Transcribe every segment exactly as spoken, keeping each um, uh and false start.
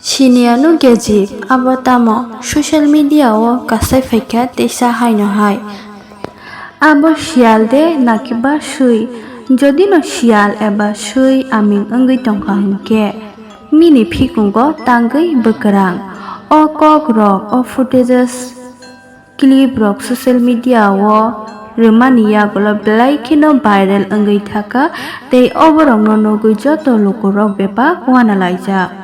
Siniya nukya jib, abo tamo? Social media o kasai phaikha teisa haino hai. Abo siyal de nakiba swi? Jodi no siyal eba swi aming wngwi tongkha hwnkhe, bini phikungo tangwi bwkrang. O kok rok, o footages, clip rok social media o rwmani yagulo belai kheno viral wngwi thaka tei oborokno nugwi joto lukurok bebak uanalaijak.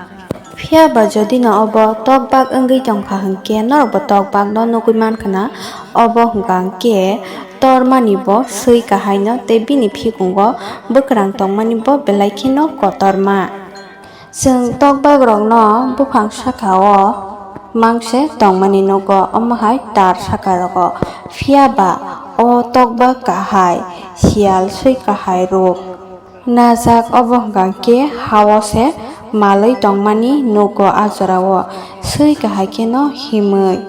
Phiya ba jodi no obo tokbak wngwi tongkha hwnkhe norok bo tokbak no nugwi mankha na, obo hwnkha hwnkhe tormani bo swi kahaino tei bini phikungo bwkrang tongmani bo belai kheno kotorma. Chwng tokbakrokno buphang saka-o mangse tongmani nugo, omo hai tar saka-rogo. Phiya ba o tokbak kahai siyal swi kahai ruk najak, obo hwnkha khe ha-o se malwi tongmani nugo, a jora-o swi kahai kheno himwi.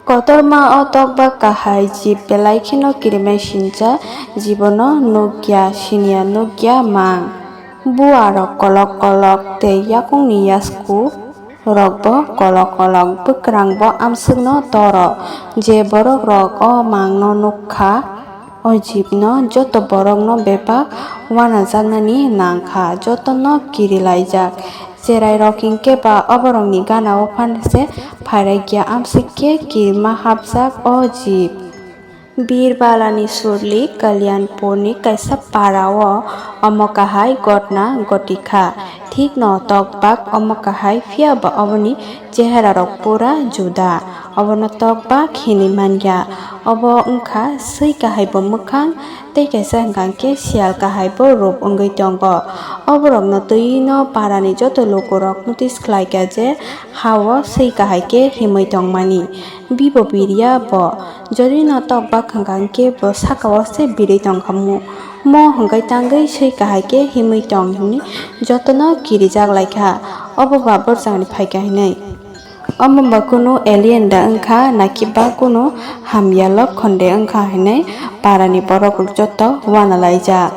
Kotorma o tokbak kahai jib belai kheno kirimai sincha, jibono nukya, siniya nukya mang. Buarok kolok kolok tei yakungni yasku rokbo kolok kolok, bwkrangbo amswkno toro. Je borok rok o mangno nukkha, o jibno joto borokno bebak uanajaknani nangkha, jotono kirilaijak. Cherai rok hinkhe ba oborokni gana-o phanse phairakya, amswk khe kirima hapjak o jib. Birbalani surli Kalyanpurni kaisa para-o omo kahai gotna gotikha. Thikno tokbak omo kahai, phiya ba oboni cheherarok pura juda. Obono tokbak hinwi manya. Obo wngkha swi kahai bo mwkhang tei kaisa hwnkha khe siyal kahai bo rup wngwi tongo. Oborokno twi-no parani joto lukurok notice khlaikha je ha-o swi kahai khe himwi tongmani. Bibo biriya bo, jodi no tokbak hwnkha khe bo saka-o se birwi tongkha mu. Mo hwnkhe tangwi swi kahai khe himwi tong hinwi jotono kirijak laikha. Obo ba bwrwchangni phaikha hinwi. Omo ba kunu alien da wngkha, nakiba kunu hamya lokhon de wngkha hinwi parani borok rok joto uanalaijak.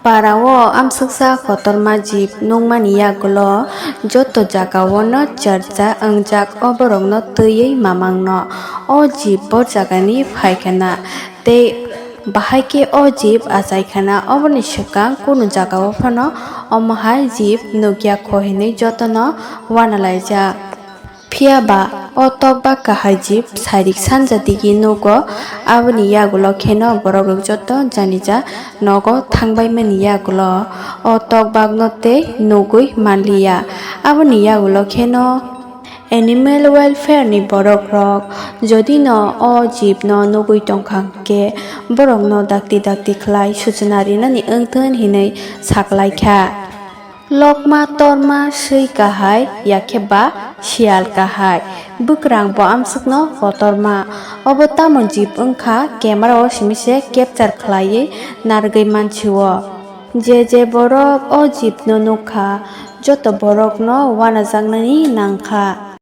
Para-o amswksa kotorma jib nukmani yagulo joto jaga-o no charcha wngjak, oborokno twiwi mamangno. O jib bo jagani phaikha na tei bahai khe o jib achai kha na, oboni swkang kunu jaga-o phano omo hai jib nukya kho hinwi jotono uanalaijak. Phiya ba o tokbak kahai jib sairik sanja digi nugo, aboni yagulo kheno borok rok joto janija nogo thangbaimani yagulo o tokbakno tei nugwi manliya. Aboni yagulo kheno animal welfare ni borok rok jodi no o jib no nugwi tongkha hwnkhe borokno dakti dakti khlai suchuna rinani wngthun hinwi saklaikha. Lokma torma swi kahai, yakhe ba siyal kahai. Bwkrang bo amswkno kotorma. Obo tamo jib wngkha, camera o simi se capture khlaiwi narwgwi mansio. Je je borok o jib no nukha, joto borok no uanajaknani nangkha.